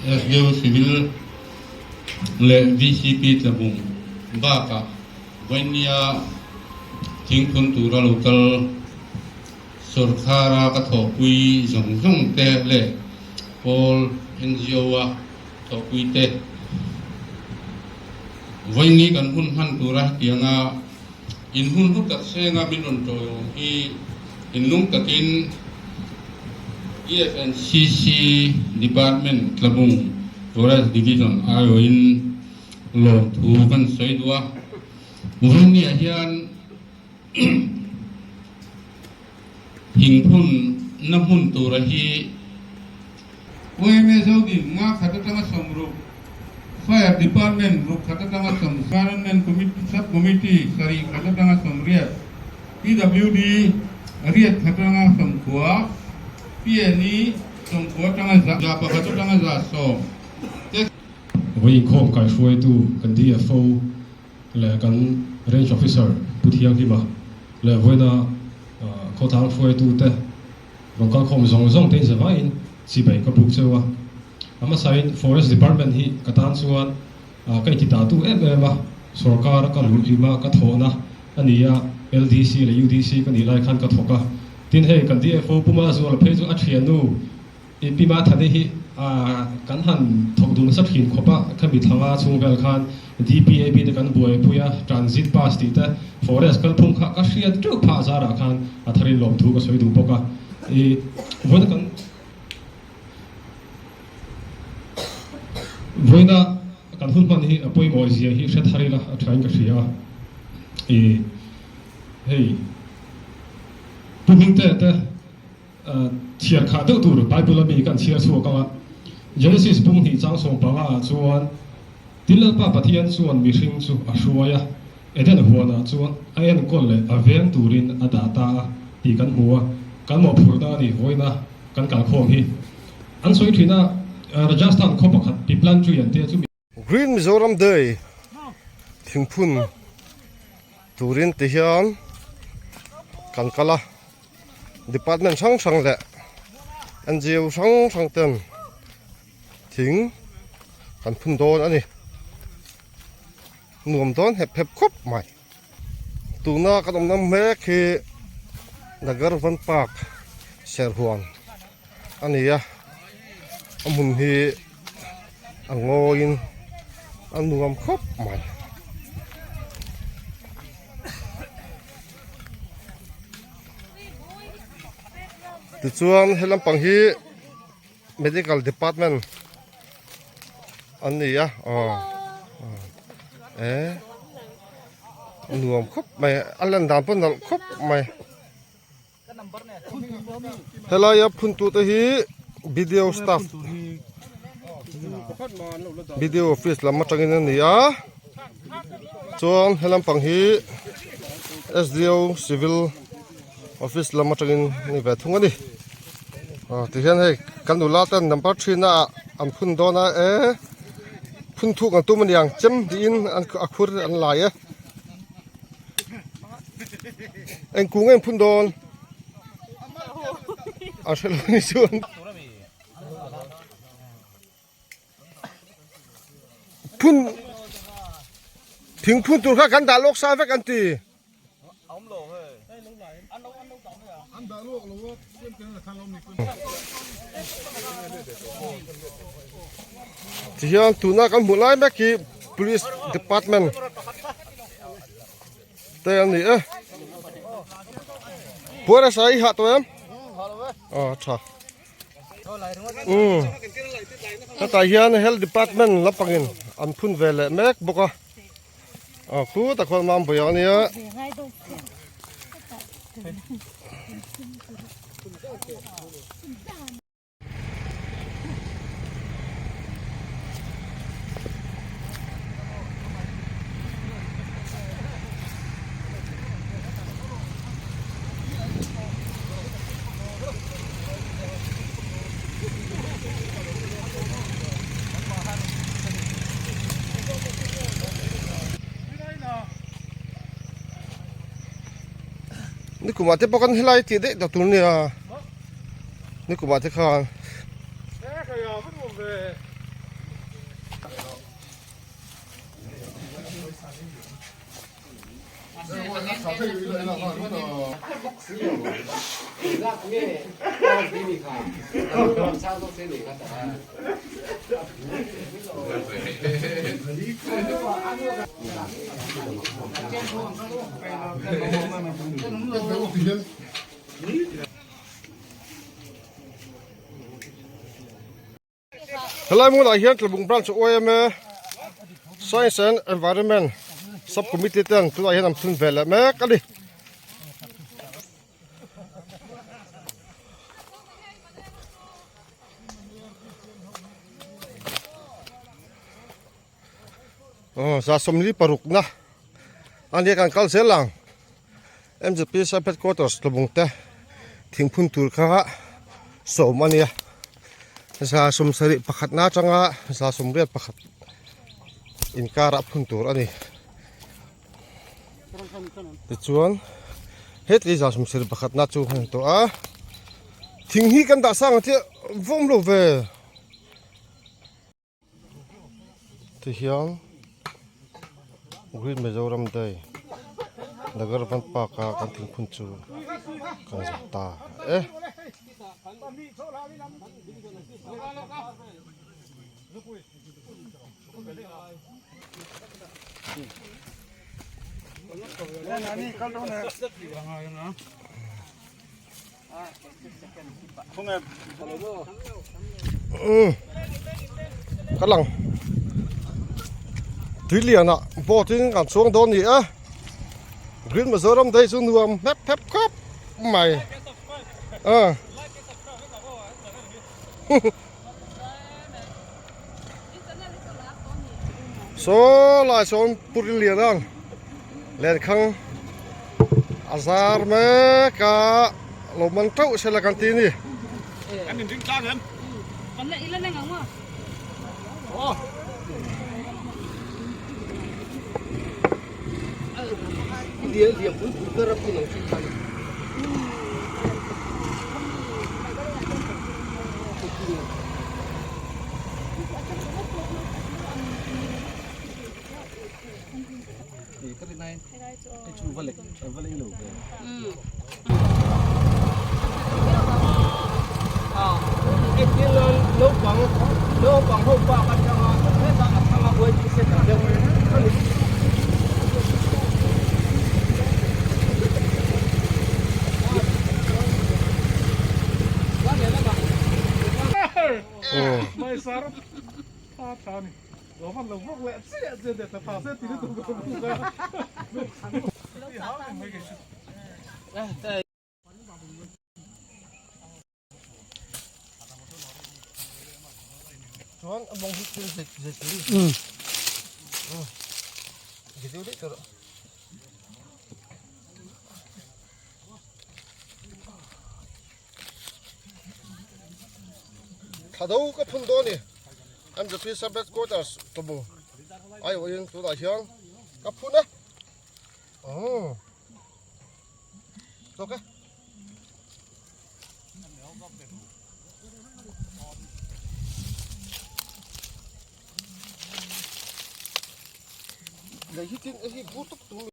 SDO Civil leh VCP tlabung bakah Vainia thingphun tura lo kal Sawrkhara ka thawhpui zawng zawng te leh pawl NGO a thawhpui te vawiini kan hun hman tura hetianga in hun hlu tak senga min rawn tawihawm hi inlung takin EFNCC Department Tlabung Forest Division aiawhin lawmthu kan sawi duh a. Vawiiniah hian Thingphun na hmun tura hi YMA Zodin nga khat atanga sawmruk, Fire Department ruk khat atanga sawm, Environment Committee Sub Committee sarih khat atanga sawmriat, PWD riat khat atanga sawmkhua, PNE sawmkhua atanga za pakhat atanga 100 te. Vawi inkhawm kaihruaitu kan DFO leh kan Range Officer Pu Thianghlima leh vawiina khawtlang hruaitute rawn kalkhawm zawng zawng te in zavaiin chibai ka buk cheu a. A hmasain Forest Department hi ka tan chuan ka inti ta tu em em a, sorkar ka luh hlima ka thawhna a ni a, LDC leh UDC ka nih lai khan ka thawk a. Tin hei kan DFO Pu Mazuala phei chu a thiannu I Pi Mathani hi kan han thawk duh nasa thin khawp a, khami thlanga chhung vel khan DPAB te kan buaipui a, Transit Pass tih te, Forest kalphung kha ka hriat teuh phah zarah khan a tharin lawmthu ka sawi duh bawk a. I vawiina kan vawiina kan hun hman hi a pawimawh zia hi hre thar ila a thain ka hria a. I hei Pu Hmingtea te Chhiar khah deuh tur Bible a mi kan chhiar chhuak ang a, Genesis bung hnih chang sawmpanga ah chuan Tin Lalpa Pathian chuan mihring chu a hruai a, Eden huanah chuan a enkawl leh a veng turin a dah ta a tih kan hmu a, kan mawhphurhna a ni vawiina kan kalkhawm hi. An sawi thin a, Rajasthan khaw pakhat Piplantri an tia chu mi. Green Mizoram Day thingphun turin ti hian kan kal a department hrang hrang leh NGO hrang hrang ten thing kan phun dawn a ni nuam dawn hep hep khawp mai tuna kan awmna mek hi Nagar Van Park Serhuan a ni a a hmun hi a ngawiin a nuam khawp mai. Tichuan he lampang hi medical department an ni a aw e a nuam khawp mai a lan dan pawh nalh khawp mai. Helaia phuntute hi video staff video office lam atangin a ni a chuan he lampang hi SDO civil office lam atangin a ni ve thung a ni ah tihian hei kan nula ten number three ah an phun dawn a e phun thuk an tum a niang chem tiin a khur an lai e. Eng kung em phun dawn a hre lo ni chuan phun thing phun tur kha kan dah lawk sa vek an ti. Tihian tuna kan hmuh lai mek hi police department te an ni e puar a sai hah tawh em aw tha umm hetah hian health department lampangin an phun ve leh mek bawk a aw khutah khuan mambawi a nia. Nikumah te pawh kan helai tih daih tak tur nia. Nikumah te khan Helai hmunah hian Tlabung Branch YMA Science and Environment Sub Committee ten tunah hian an phun ve leh mek a ni. Aw za sawmli parukna a nia kan kal zel ang M_Z_P sub headquarters tlawmung te thingphun tur kha sawm a nia za sawm sarih pakhatna atanga za sawmriat pakhat inkarah phun tur a ni tichuan hetli za sawmsarih pakhatna chu a ni tawh a thing hi kan dah sang ang chiah vawm lo ve. Tihian Green Mizoram Day Nagar Van Park a kan thingphun chu kan zawh ta e. Ka lang tui lian ah boat in kan chuang dawn ni a Green Mizoram day chu nuam hep hep khawp mai a saw lai sawn puri lian ang lenkhang a zar mek a lo man teuh sela kan ti a ni. Chuan a mawng hi thil zet zet hi. Video daih tawh rawh. Thla do ka phun dawn ni. MZP Sub Headquarters Tobu aiawhin tunah hian ka phun a. Oh. Ok. Lei hi tin hi bu tuk tum.